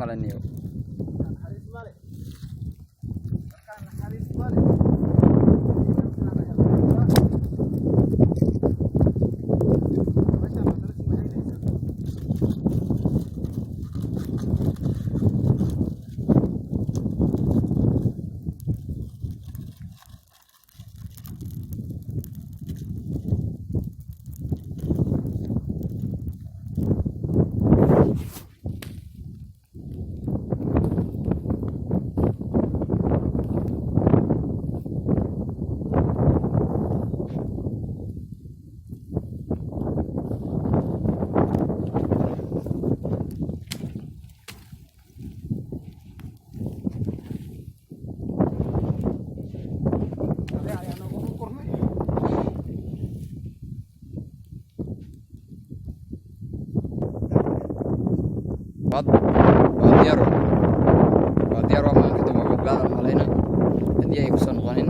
Male niyo. Naxariis male. Markaa naxariis male. Meeshaan haddana si macaynaysa. Adeec ayaa noogu qornay. Waa diyaar, waa diyaar. Waa maanka dambe badbaada malayna haddii ay kusoo noqonin.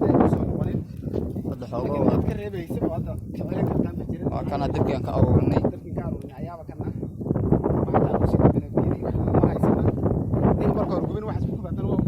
Ay kusoo noqonin. Hadda xoogo Laakiin waad ka reebaysa oo hadda kicilin kartaan ma jirin. Waa kana dabkii aan ka aruurinay. Dabkii ka aruurinay ayaaba kana. Maanta aan kusii dabina biyadii wax ma haysana. Nin marka hore gubin waxaas ku gubaa, haddana waa